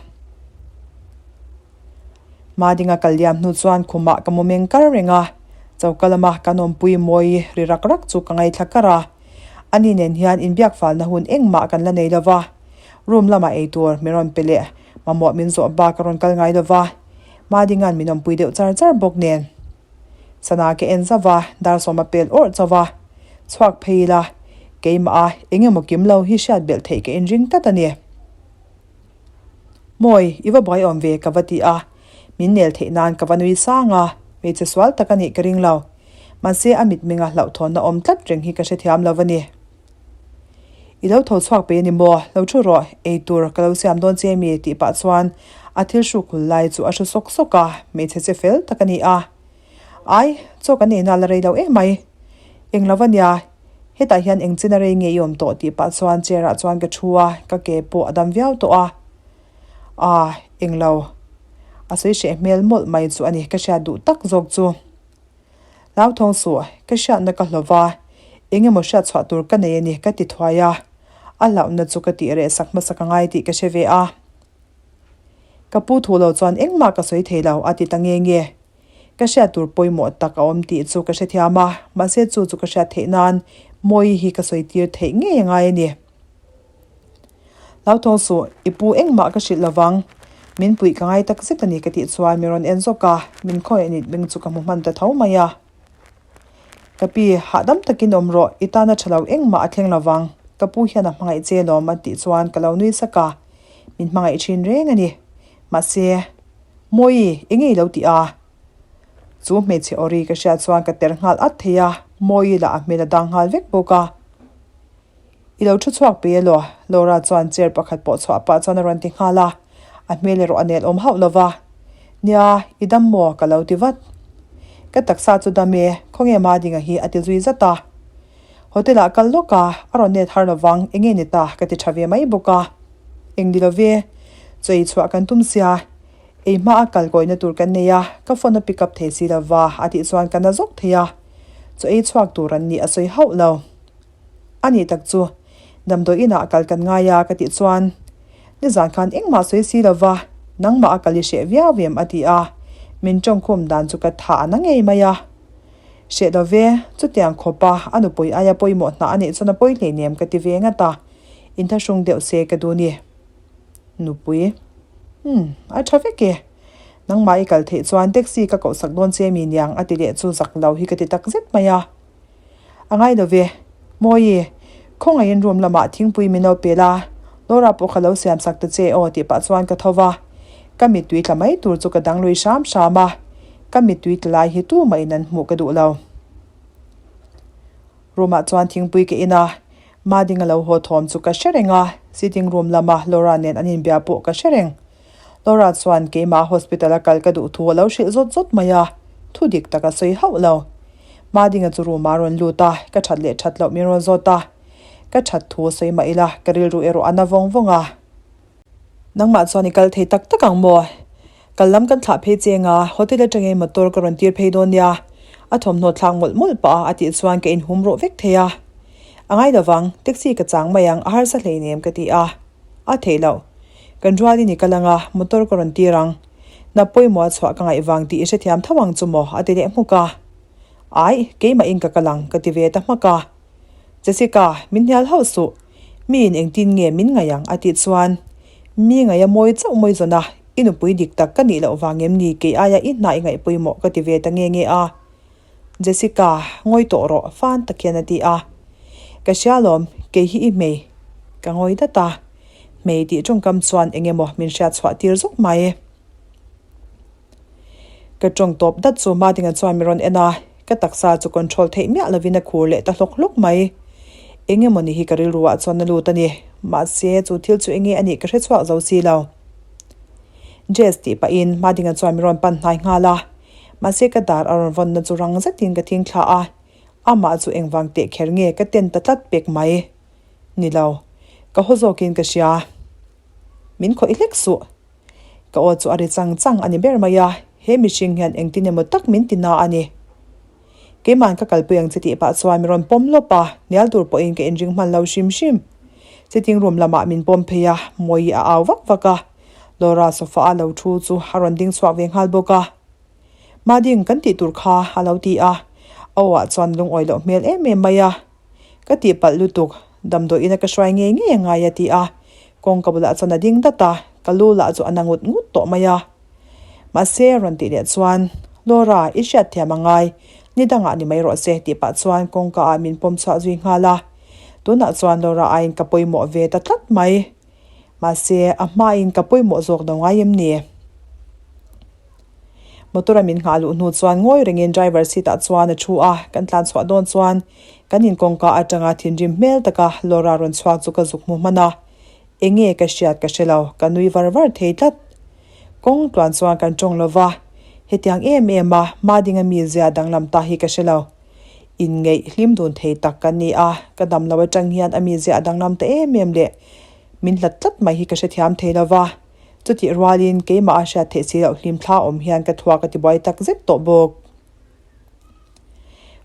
Madinga kal liam hnu chuan khumah ka mu meng kar reng a, choka lama kan awmpui mawi ri rak rak chu ka ngaithla kar a. Ani nen hian inbiak falna hun engmah kan la nei lo va, room lamah eitur min rawn pe leh mamawh min zawh bak a rawn kal ngai lo va, Madinga'n min awmpui deuh char char bawk nen. Sana ka en zauh va, dar sawm a pel awrh chauh va, chhuak phei ila, keimah a eng emaw kim lo hi hriat belh theih ka inring tlat a ni. Mawi, i va buai awm ve ka va ti a, min nel theih nan ka va nui sang a, hmeichhe sual tak a nih ka ring lo. Mahse a mitmenga hlauhthawnna awm tlat reng hi ka hrethiam lo a ni. I lo tho chhuak pe a ni maw? Lo thu rawh, ei tur ka lo siam dawn che mi tih pah chuan a thil hruk hul lai chu a hru sawk sawk a, hmeichhe che fel tak a ni a. Ai, chaw kan eina la rei lo em mai. Eng lo va nia, hetah hian eng chin a rei nge i awm tawh tih pah chuan chair ah chuan ka thu a, ka ke pawh a dam viau tawh a. Ah, eng lo. A sawi hreh hmel mawlh mai chu a ni, ka hriat duh tak zawk chu. Hlauthawng suh, ka hriatna ka hlauh va, eng emaw hriat chhuah tur ka nei a ni ka ti thuai a, a hlauhna chu ka tih reh sak hmasa ka ngai tih ka hre ve a. Ka pu thu lo chuan engmah ka sawi thei lo a ti ta nge nge. Ka hriat tur pawimawh tak a awm tih chu ka hrethiam a, mahse chu chu ka hriat theih nan Mawii hi ka sawi tir theih ngei a ngai a ni. Hlauthawng suh, i pu engmah ka hrilh lovang. Min puih ka ngai tak zet a ni ka tih chuan min rawn en zawk a, min khawngaih nit beng chu ka hmu hman ta tho mai a. Ka pi, hahdam takin awm rawh, i tana tha lo engmah a thleng lovang, ka pu hian a hmangaih che lawm a tih chuan ka lo nui sak a, min hmangaih thin reng a ni. Mahse, Mawii, enge i lo tih a? Chu hmeichhe aw ri ka hriat chuan ka ter nghal at thei a, Mawii lah a hmel a dang nghal vek bawk a. I lo thu chhuak pe elaw? Laura chuan chair pakhat pawh chhuah pah chuan a rawn ti nghal a, a hmel erawh a nel awm hauh lo va. Nia, i dam maw? ka lo ti vat. Ka taksa chu dam e, khawnge Madinga hi a ti zui zat a. Hotel ah kal lawk a, a rawn net har lovang, enge ni ta? ka ti tha ve mai bawk a. Eng ni lo ve, chaw ei chhuah kan tum sia, ei hma a kal kawihna tur kan nei a, ka phone a pick up thei si lova a tih chuan ka na zawk thei a, chaw ei chhuak tur an nih a sawi hauh lo. A nih tak chu, damdawi inah kal kan ngai a ka tih chuan, Nizan khan engmah sawi si lova, nangmah a kal i hreh viau em a ti a, min tawngkhum dan chu ka tha a na ngei mai a. Hreh lo ve, chutiang khawpa a nupui aia pawimawh hna a neih chuan a pawi hleinem ka ti ve ngat a, inthlahrung deuh se ka duh ni. Nupui, Umm, a tha vek e. Nangmah i kal theih chuan taxi ka kohsak dawn che mi niang a ti leh chu zak lo hi ka ti tak zet mai a. A ngai lo ve. Mawi, khawngaihin room lamah thingpui min lo pe la, Laura pawh kha lo siam sak ta che aw tih pah chuan ka tho va. Ka mittui tla mai tur chu ka dang lui hram hram a, ka mittui tla lai hi tumah in an hmuh ka duh lo. Room ah chuan thingpui ka in a, Madinga lo haw thawm chu ka hre reng a, sitting room lama Laura nen an inbia pawh ka hre reng. Laura chuan keimah hospital a kal ka duh thu a lo hrilh zawt zawt mai a, thu dik tak a sawi hauh lo. Madinga chu room ah a rawn lut a, ka that leh that loh min rawn zawt a. Ka that thu a sawi mah ila, ka rilru erawh a na vawng vawng a. Nangmah chuan i kal thei tak tak ang maw? Kal lam kan thlah phei cheng a, hotel atangin motor ka rawn tir phei dawn nia. A thawmhnaw thlak mawlh mawlh pah a a tih chuan ka inhum rawh vek thei a. A ngai lovang, taxi ka chang mai ang, a harsa hleinem ka ti a. A theih loh. Kan rualin i kal ang a, motor ka rawn tir ang. Hna pawimawh a chhuah ka ngaih vang tih i hrethiam tho ang chu maw? a ti leh hmuk a. Aih, keimahin ka kal ang, ka ti ve ta hmak a. Jessica, min hnial hauh suh. Miin engtin nge min ngaih ang? a tih chuan, Mi ngaih a mawi chauh mawi zawn a, i nupui dik tak ka nih loh vang em ni kei aia i hna i ngaih pawimawh ka ti ve ta nge nge a. Jessica, ngawi tawh rawh, fan tak hian a ti a. Ka hria alawm, kei hi i hmei. Ka ngawi dat a. Hmei tih tawngkam chuan eng emaw min hriat chhuah tir zawk mai. Ka tawng tawp dat chu Madinga chuan mi rawn en a, ka taksa chu control theih miah lovin a khur leh ta hlawk hlawk mai. Eng emaw ni hi ka rilru ah chuan a lut a ni, mahse chu thil chu enge a nih ka hre chhuak zo si lo. Jess tih pahin Madinga chuan mi rawn pan hnai nghal a, mahse ka dar a rawn vawnna chu rang zetin ka thing thla a, amah chu engvang teh kher nge ka ten ta tlat pek mai. Ni lo, ka haw zawkin ka hria. Min khawih hlek suh. Ka aw chu a ri chang chang a ni ber mai a, he mihring hian engtin emaw tak min ti na a ni. Keima'n ka kalpui ang che tih pah chuan mi rawn pawm lawp a, hnial tur pawhin ka inring hman lo hrim hrim. Sitting room lamah min pawm phei a, Mawi a au vak vak a, Laura sofa a lo thu chu a rawn ding chhuak ve nghal bawk a. Mading, kan tih tur kha a lo ti a, a aw ah chuan lungawi loh hmel em em mai a. Ka tihpalh lutuk, damdawi ina ka hruai ngei ngei a ngai a ti a, kawngka bulah chuan a ding dat a, ka lu lah chu a na ngut ngut tawh mai a. Mahse, rawn tih leh chuan, Laura, i hriat thiam a ngai, ni dangah ni mai rawh se tih pah chuan kawngka ah min pawm chhuah zui nghal a. Tunah chuan Laura aiin ka pawimawh ve ta tlat mai. Mahse, a hmain ka pawimawh zawk lo ngai em ni? Motor a min nghah luh hnu chuan ngawi rengin driver seat ah chuan a thu a, kan tlan chhuah dawn chuan kan inkawngka atanga thinrim hmel taka Laura rawn chhuak chu ka zuk hmu hman a, enge ka hriat ka hre lo, ka nui var var thei tlat. Kawng tluan chuan kan tawng lo va, hetiang em em a hma dinga mi zia danglam ta hi ka hre lo. Inngeih hlim dun thei tak kan ni a, ka dam lo atang hian a mi zia danglam ta em em leh min hlat tlat mai hi ka hrethiam thei lo va. Chutih rualin keimah a hriat theih si loh hlim thla awm hian ka thua ka tibuai tak zet tawh bawk.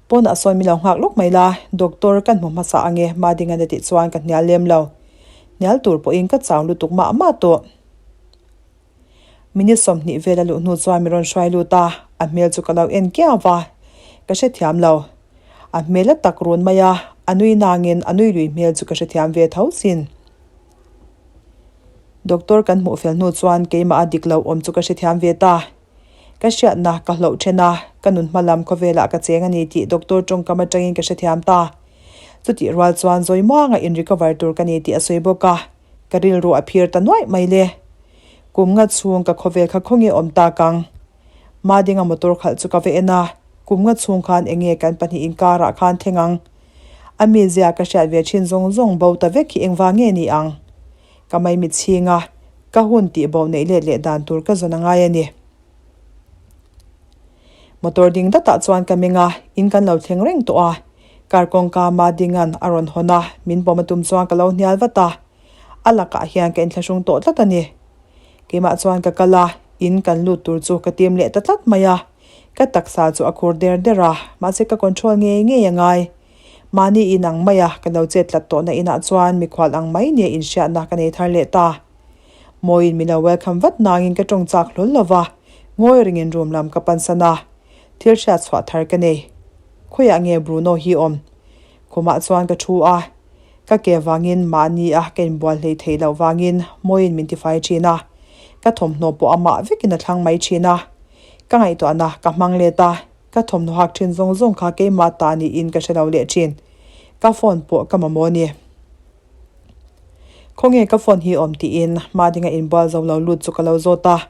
Pawnah sawn min lo nghak lawk mai la, doctor kan hmu hmasa ange Madingan a tih chuan ka hnial lem lo. Hnial tur pawhin ka chau lutuk mah mah tawh. Minute 20 vel a luh hnu chuan min rawn hruai lut a, a hmel chu ka lo en kiau va, ka hrethiam lo. A hmel a tak run mai a, a nui nangin a nui lui hmel chu ka hrethiam ve tho sin. Doctor kan hmuh fel hnu chuan keimah a dik lo awm chu ka hrethiam ve ta. Ka hriatna ka hloh then a, ka nun hma lam khawvelah ka cheng a ni tih doctor tawngkam atangin ka hrethiam ta. Chutih rual chuan zawi muanga in recover tur ka ni tih a sawi bawk a, ka rilru a phir ta nuaih mai le. Kum nga chhung ka khawvel kha khawnge awm tak ang? Madinga motor khalh chu ka va en a, kum nga chhung khan enge kan pahnih inkarah khan thleng ang? A mizia ka hriat ve thin zawng zawng bo ta vek hi engvang nge ni ang? Ka maimit chhing a, ka hun tih bo neih let leh dan tur ka zawn a ngai a ni. Motor ding datah chuan ka meng a, in kan lo thleng reng tawh a. Car kawngka Madinga'n a rawn hawn a, min pawm a tum chuan ka lo hnial vat a. A lakah hian ka inthlahrung tawh tlat a ni. Keimah chuan ka kal a, in kan lut tur chu ka tim leh ta tlat mai a. Ka taksa chu a khur der der a, mahse ka control ngei ngei a ngai. Mahni in ang mai a, ka lo chet tlat tawhna inah chuan mikhual ang mai nia inhriatna ka nei thar leh ta. Mawiin min lo welcome vat nangin ka tawng chak hlawl lo va, ngawi ringin room lam ka pansan a, thil hriat chhuah thar ka nei. Khawiah nge Bruno hi awm? Khumah chuan ka thu a, Ka ke vangin mahni a ka inbual hlei theih loh vangin Mawiin min tifai thin a, ka thawmhnaw pawh amah vekin a thlang mai thin a. Ka ngaihtuahna ka hmang let a, ka thawmhnaw hak thin zawng zawng kha keimah ta niin ka hre lo leh thin. Ka phone pawh ka mamawh a ni. Khawnge ka phone hi awm tiin Madinga inbual zo lo lut chu ka lo zawt a.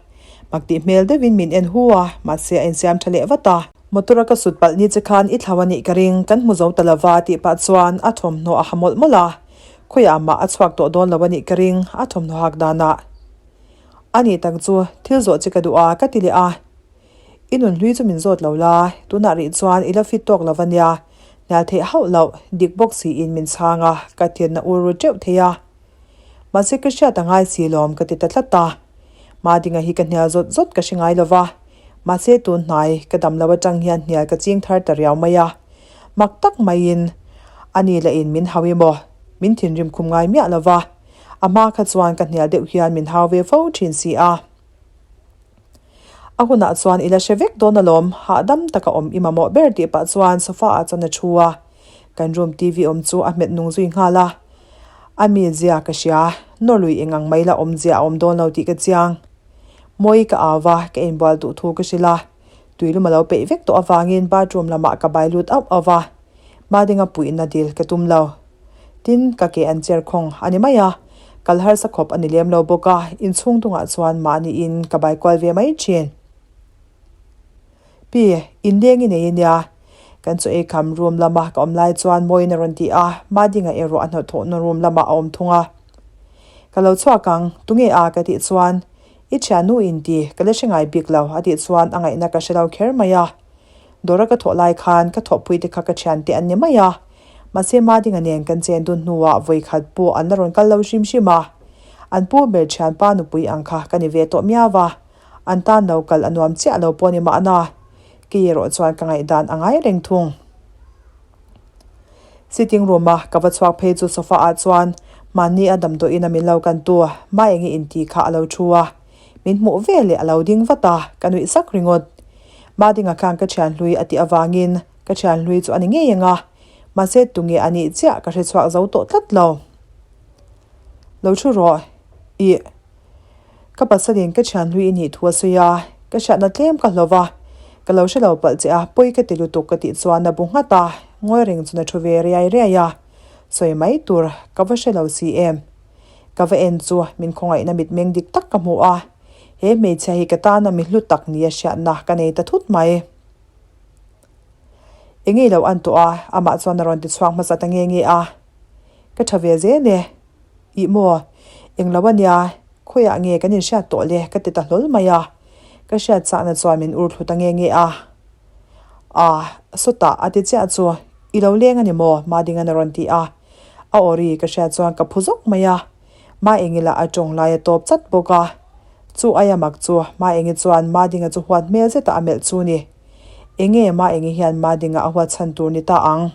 Mak tih hmel deuhin min en hu a, mahse a insiam tha leh vat a. Motor a ka sut palh ni che khan i thlau a nih ka ring, kan hmu zo ta lova tih pah chuan a thawmhnaw a ha mawlh mawlh a. Khawiah mah a chhuak tawh dawn lo a nih ka ring, a thawmhnaw hak danah. A nih tak chu thil zawh che ka duh a, ka ti leh a. I nun hlui chu min zawt lo la, tunah rih chuan i la fit tawk lo a nia, hnial theih hauh loh, dik bawk siin min chhang a, ka thinna ur ru teuh thei a. Mahse ka hriat a ngai si lawm ka ti ta tlat a. Madinga hi ka hnial zawt zawt ka hre ngai lo va, mahse tun hnai ka dam lo atang hian hnial ka ching thar ta riau mai a. Mak tak maiin a ni lah in min hau i maw? Min thinrim khum ngai miah lo va, a hma kha chuan ka hnial deuh hian min hau ve fo thin si a. A hunah chuan i la hre vek dawn alawm, hahdam taka awm i mamawh ber tih pah chuan sofa ah chuan a thu a. Kan room TV awm chu a hmet nung zui nghal a. A mi zia ka hria, nawr lui eng ang mai la awm zia a awm dawn lo tih ka chiang. Mawi ka au va, ka inbual duh thu ka hrilh a. Tuilum a lo peih vek tawh avangin bathroom lamah ka bai lut auh auh va. Madinga puihna dil ka tum lo. Tin, ka ke an cher khawng a ni mai a, kal harsa khawp a ni lem lo bawk a, inchhung dungah chuan mahniin ka bai kual ve mai thin. Pi, inleng i nei ania. Kan chaw ei kham room lama ka awm lai chuan Mawiin a rawn ti a, Madinga erawh a hnawhthawhna room lamah a awm thung a. Ka lo chhuak ang, tunge a ka tih chuan, I thiannu in ti, ka la hre ngai bik lo a tih chuan a ngaihna ka hre lo kher mai a. Dawra ka thawh lai khan ka thawhpui te kha ka thian te an ni mai a, mahse Madinga nen kan chen dun hnuah vawi khat pawh an la rawn kal lo hrim hrim a. An pu ber thianpa nupui ang kha ka ni ve tawh miau a, an tan lo kal a nuam chiah lo pawh ni mahna, kei erawh chuan ka ngaihdan a ngai reng thung. Sitting room a ka va chhuak phei chu sofa ah chuan mahni a damdawiin a min lo kan tu Maengi inti kha a lo thu a. Min hmuh ve leh a lo ding vat a, ka nuih sak ringawt. Madinga khan ka thian hlui a tih avangin ka thian hlui chu a ni ngei ang a, mahse tunge a nih chiah ka hre chhuak zo tawh tlat lo. Lo thu rawh, ih. Ka pasalin ka thian hlui i nih thu a sawi a, ka hriatna tlem ka hlauh va, ka lo hre lo palh che a, pawi ka ti lutuk ka tih chuan a bu nghat a, ngawi reng chuna thu ve riai riai a, sawi mai tur ka va hre lo si em. Ka va en chu min khawngaihna mitmeng dik tak ka hmu a, he hmeichhia hi ka tana mi hlu tak nia hriatna ka nei ta thut mai. Eng ei lo an tawh a, amah chuan a rawn ti chhuak hmasa ta nge nge a. Ka tha ve zel e. Ih maw, eng lo a nia, khawiah nge kan inhriat tawh le ka ti ta hlawl mai a. Ka hriat chahna chuan min ur thlu ta nge nge a. Ah, sawtah a ti chiah chu, i lo leng a ni maw? Madingan a rawn ti a. A aw ri ka hriat chuan ka phu zawk mai a. Maengila a tawng lai a tawp chat bawk a. Chu aia mak chu Maengi chuan Madinga chu huat hmel zetah a melh chu ni. Enge Maengi hian Madinga a huat chhan tur ni ta ang?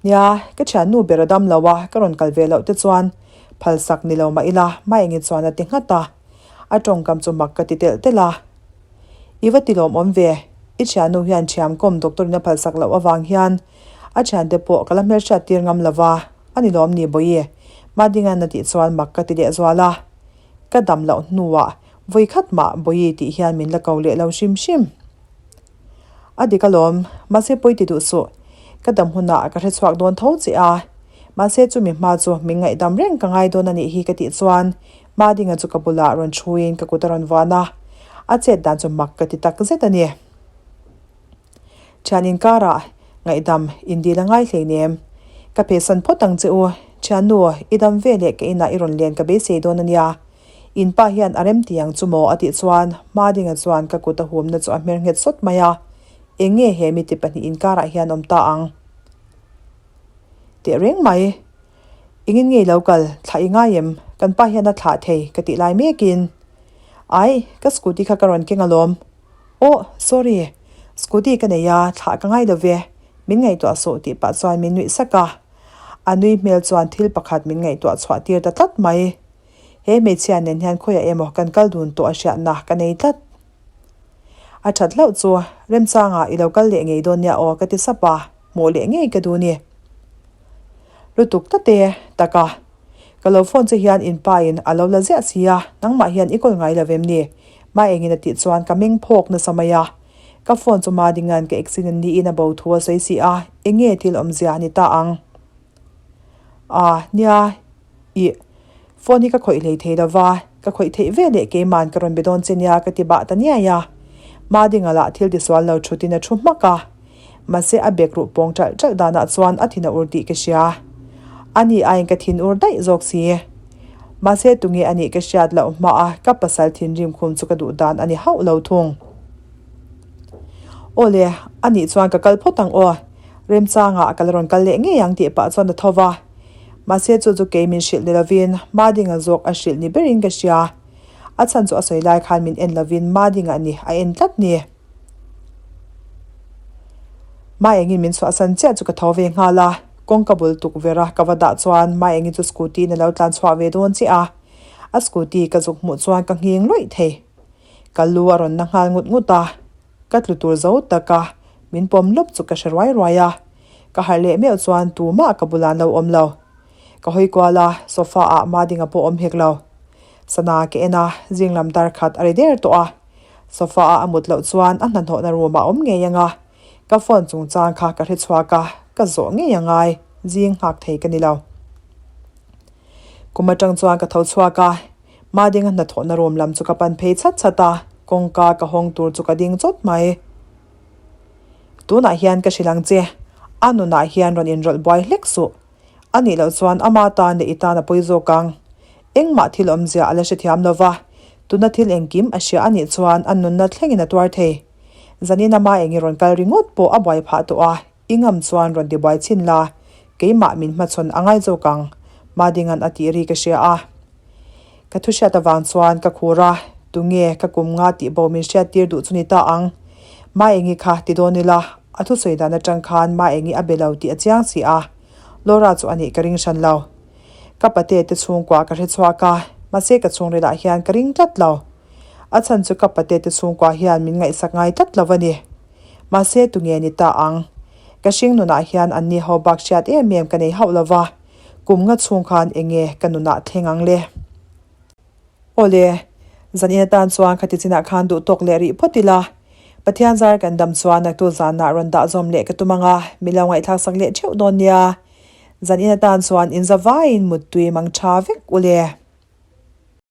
Nia, ka thiannu ber a dam lo a, ka rawn kal ve loh te chuan phalsak ni lo mah ila Maengi chuan a ti nghat a. A tawngkam chu mak ka ti telh telh a. I va ti lawmawm ve, i thiannu hian thiamkawm doctor in a phalsak loh avang hian A thiante pawh ka la hmelhriat tir ngam lo va, a ni lawm ni Bawihi? Madingan a tih chuan mak ka ti leh zual a. Ka dam loh hnuah vawi khat mah Bawihi tih hian min la ko leh lo hrim hrim. A dik alawm, mahse pawi ti duh suh. Ka dam hunah ka hre chhuak dawn tho che a, mahse chumi hma chu min ngaihdam reng ka ngai dawn a nih hi ka tih chuan Madinga chu ka bulah rawn thuin ka kut a rawn vuan a, a chet dan chu mak ka ti tak zet a ni. Thian inkarah ngaihdam indil a ngai hleinem. Ka phesan phawt ang che u, thiannu, i dam ve leh ka inah i rawn len ka beisei dawn a nia. In pa hian a rem ti ang chu maw a tih chuan Madinga chuan ka kut a humna chu a hmer nghet sawt mai a. Eng nge he mite pahnih inkarah hian awm ta ang? Teh reng mai. Engin nge i lo kal? Thlah i ngai em? Kan pa hian a thlah thei ka tih lai mekin. Ai, ka scooty kha ka rawn keng alawm. Aw, sorry. Scooty ka nei a, thlah ka ngai lo ve. Min ngaihtuah suh tih pah chuan min nuih sak a. A nui hmel chuan thil pakhat min ngaihtuah chhuah tir ta tlat mai. He hmeichhia nen hian khawiah emaw kan kal dun tawh a hriatna ka nei tlat. A that hlauh chu remchangah i lo kal leh ngei dawn nia aw ka ti sap a, hmuh leh ngei ka duh ni. Lutuk ta te tak a. Ka lo phone che hian in pa in a lo la ziah si a, nangmah hian i kawl ngai lo em ni? Ma engin a tih chuan ka meng phawk nasa mai a. Ka phone chu Madinga'n ka accident niin a bo thu a sawi si a, eng nge thil awmzia a ni ta ang? Ah, nia, ih, phone hi ka khawih hlei thei lo va, ka khawih theih ve leh keima'n ka rawn be dawn che nia ka ti bah ta niai a. Madinga lah thil tisual lo thutin a thu hmak a. Mahse a bek ruh pawng ṭalh ṭalh danah chuan a thin a ur tih ka hria. Ani aiin ka thin ur daih zawk si. Mahse tunge anih ka hriat loh hmaah ka pasal thinrim khum chu ka duh dan a ni hauh lo thung. Aw le, anih chuan ka kal phawt ang aw. Remchangah ka la rawn kal leh ngei ang tih pah chuan a tho va. Mahse chu chu kei min hrilh ni lovin Madinga zawk a hrilh ni berin ka hria. A chhan chu a sawi lai khan min en lovin Madinga ni a en tlat ni. Maengin min chhuahsan chiah chu ka tho ve nghal a, kawngka bul tukverh a ka va dah chuan Maengi chu scooty in a lo tlan chhuah ve dawn chiah a, a scooty ka zuk hmuh chuan ka nghing luih thei. Ka lu a rawn na nghal ngut ngut a, ka tlu tur zo tak a, min pawm lawp chu ka hre ruai ruai a, ka harh leh meuh chuan tumah ka bulah an lo awm lo. Ka hawi kual a, sofa ah Madinga pawh awm hek lo. Sana ka en a, zing lam dar khat a ri der tawh a, Sofa a a mut loh chuan a hnahnawhna room ah awm ngei anga, ka phone chungchang kha ka hre chhuak a, ka zawh ngei a ngai, zing nghak thei ka ni lo. Kum atang chuan ka tho chhuak a, Madinga hnathawhna room lam chu ka pan phei chhat chhat a, kawngka ka hawng tur chu ka ding chawt mai. Tunah hian ka hrilh ang che, a nunah hian rawn inrawlh buai hlek suh. A nih loh chuan ama tan leh i tan a pawi zawk ang. Engmah thil awmzia a la hrethiam lo va, tuna thil engkim a hria a nih chuan a nunna thlengin a tuar thei. Zanin ama eng i rawn kal ringawt pawh a buai phah tawh a, i ngam chuan rawn ti buai chhin la, keimah min hmachhawn a ngai zawk ang, Madinga'n a tih ri ka hria a. Ka thu hriat avang chuan ka khur a, tunge ka kum nga tih bo min hriat tir duh chu ni ta ang. Maengi kha ti dawn ila, a thusawi dan atang khan Maengi a be lo tih a chiang si a, Laura chu anih ka ring hran lo. Ka pate te chhungkua ka hre chhuak a, mahse ka chhungrilah hian ka ring tlat lo. A chhan chu ka pate te chhungkua hian min ngaihsak ngai tlat lo a ni. Mahse tunge ni ta ang. Ka hring nunah hian anni ho bak hriat em em ka nei hauh lo va. Kum nga chhung khan enge ka nunah thleng ang le? Awle, zan in atan chuan khati chinah khan duh tawk leh rih phawt ila. Pathian zar kan dam chuan naktu zanah rawn dah zawm leh ka tum ang a, mi lo ngaihthlak sak leh theuh dawn nia. Zan in atan chuan in za vaiin muttui mang tha vek u le.